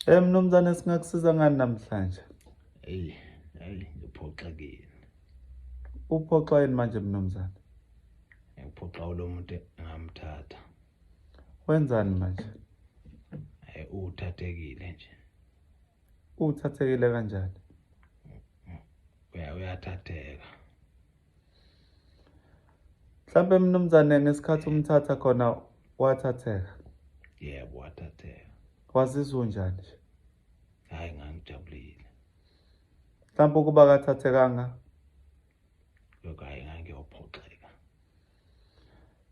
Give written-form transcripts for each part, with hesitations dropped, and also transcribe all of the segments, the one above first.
Eh mnumzane, singakusiza ngani namhlanje? Hey, hey, ngiphoxekile. Uphoxwa yini manje mnumzane? Ngiphoxa lo muntu engamthatha. Wenzani manje? Eh, uthathekile nje. Uthathekile kanjani? Uyathatheka. Mhlampe mnumzane, ngesikhathi umthatha khona wathatheka. Yebo, wathatheka. Wazizwa unjani nje? Hayi, ngangijabulile. Mhlampe ukuba kathathekanga? Lokho hayi, ngangiyophoxeka.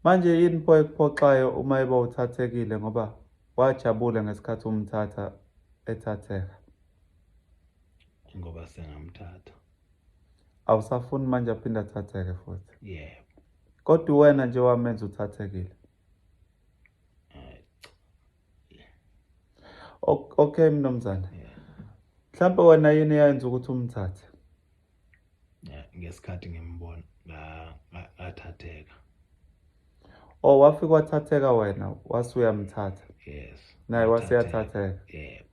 Manje yini pho ekuphoxayo uma eba uthathekile, ngoba wajabula ngesikhathi umthatha ethatheka? Ngoba sengamthatha. Awusafuni manje aphinde athatheke futhi? Yebo. Kodwa wena nje wamenza uthathekile. Okay mnumzane. Mhlampe wena yini eyenza ukuthi umthathe? Ngesikhathi ngimbona ngathatheka. Oh, wafika wathatheka wena, wase uyamthatha. Yes. Naye waseyathatheka. Yebo.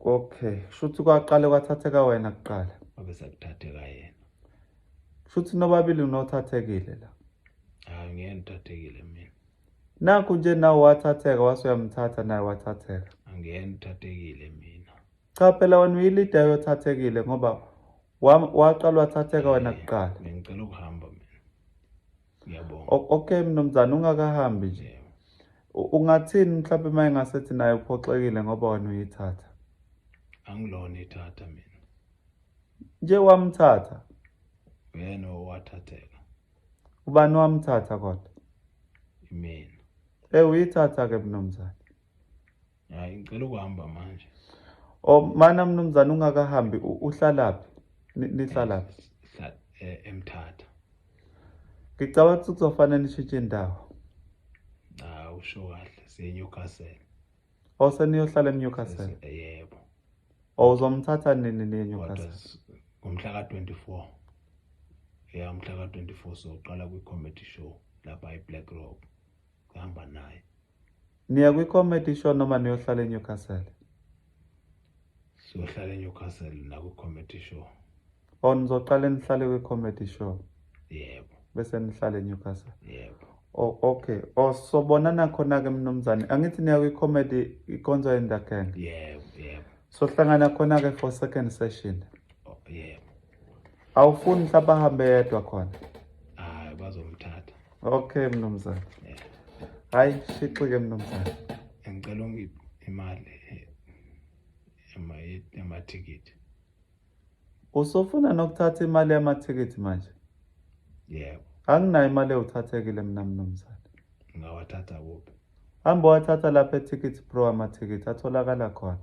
Okay, shuthi kwaqale kwathatheka wena kuqala. Wabe sekuthatheka yena. Shuthi nobabili nothathekile la. Hayi, ngeke ngithathekile mina. Nakhu nje nawe wathatheka, wase uyamthatha, naye wathatheka. Angeke ngithathekile mina. Cha phela wena uyilida yothathekile, ngoba waqala wathatheka wena kuqala. Ngicela ukuhamba mina. Ngiyabonga. Okay mnumzane, ungakahambi nje. Ungathini mhlawumbe uma engasethi naye uphoxekile ngoba wena uyithatha? Angilona ithatha mina. Nje wamthatha. Uyena owathatheka. Ubani wamthatha kodwa? Mina. Eh, uyithatha ke mnumzane. Hayi, ngicela ukuhamba manje. Oh mana mnumzane, ungakahambi, uhlalaphi? Nihlalaphi? Emthatha. Ngicabanga ukuthi kuzofanele nishintshe indawo. Cha, usho kahle, siye eNewcastle. Oh, seniyohlala eNewcastle? Yebo. Oh, uzomthatha nini niye eNewcastle? Ngomhla ka-24. Ya, umhla ka-24 soqala kwi-comedy show lapha eBlack Rock. Ngihamba naye. Niya kwi-comedy show noma niyohlala eNewcastle? Siyohlala eNewcastle nakwi-comedy show. Oh, nizoqala nihlale kwi-comedy show? Yebo. Bese nihlale eNewcastle? Yebo. Oh, okay. Oh, sobonana khona-ke mnumzane. Angithi niya kwi-comedy iKonzo and the Gang? Yebo. Sohlangana khona-ke for second session. Oh, yebo. Awufuni mhlawumbe ahambe yedwa khona? Hayi, bazomthatha. Okay mnumzane. Yeah. Hayi, shixi-ke mnumzane. Ngicela ungiphe imali yamathikithi. Usufuna nokuthatha imali yamathikithi manje? Yebo. Anginayo imali ewuthathekile mina mnumzane. Ngawathatha kuphi? Hamba wathatha lapha eTicket Pro, amathikithi atholakala khona.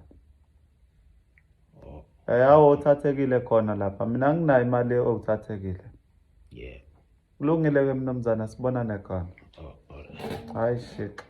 Oh. Yawo uthathekile khona lapha. Mina anginayo imali ewuthathekile. Yebo. Kulungile-ke mnumzane, sibonane khona. Oh, alright. Hayi shixi.